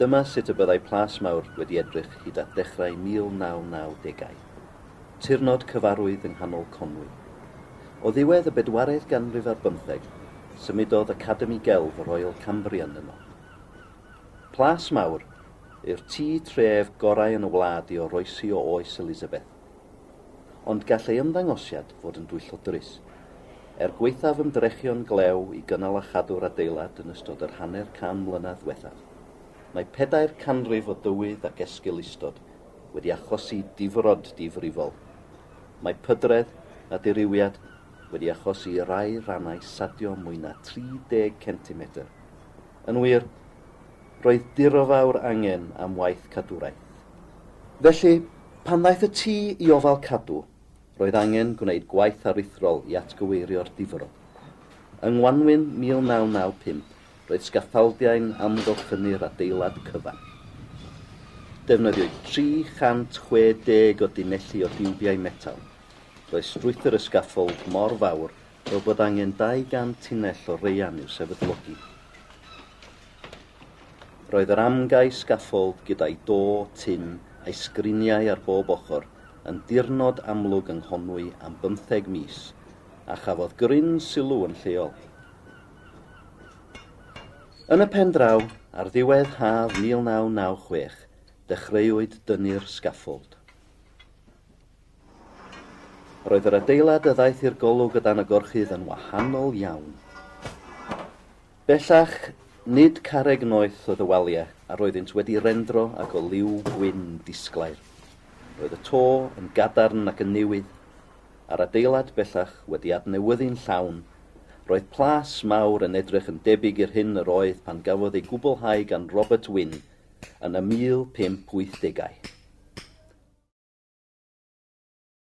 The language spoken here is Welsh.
Dyma sut y byddai Plas Mawr wedi edrych hyd at ddechrau 1990au. Tirnod cyfarwydd yng nghanol Conwy. O ddiwedd y bedwaredd ganrif ar bymtheg, symudodd Academi Gelf y Royal Cambrian yno. Plas Mawr yw'r tŷ tref gorau yn y wlad i oroesi o oes Elizabeth. Ond gall ei ymddangosiad fod yn dwyllodrus. Er gwaethaf ymdrechion glew i gynnal a chadw'r adeilad yn ystod yr hanner can mlynedd ddiwethaf, mae pedair canrif o dywydd ac esgeulustod wedi achosi difrod difrifol. Mae pydredd a dirywiad wedi achosi i rai rannau sadio mwy na 30 centimetr. Yn wir, roedd dirfawr angen am waith cadwraeth. Felly, pan ddaeth y tŷ i ofal Cadw, Roedd angen gwneud gwaith aruthrol i atgyweirio'r difrod. Yng ngwanwyn 1995, roedd sgaffaldiau'n amgylchynu'r adeilad cyfan. Defnyddiwyd 360 o dunelli o diwbiau metal. Roedd strwythur y sgaffold mor fawr fel bod angen 200 tunnell o raean i'w sefydlogi. Roedd yr amgau sgaffold gyda'i do tun a'i sgriniau ar bob ochr yn dirnod amlwg yng Nghonwy am bymtheg mis, a chafodd gryn sylw yn lleol. Yn y pen draw, ar ddiwedd haf 1996, dechreuwyd dynnu'r sgaffold. Roedd yr adeilad a ddaeth i'r golwg o dan y gorchudd yn wahanol iawn. Bellach, nid carreg noeth oedd y waliau a roeddynt wedi rendro ac o liw gwyn disglair. Roedd y to yn gadarn ac yn newydd, a'r adeilad bellach wedi adnewyddu'n llawn. Roedd plas mawr yn edrych yn debyg i'r hyn yr oedd pan gafodd ei gwblhau gan Robert Wynne yn y 1580au.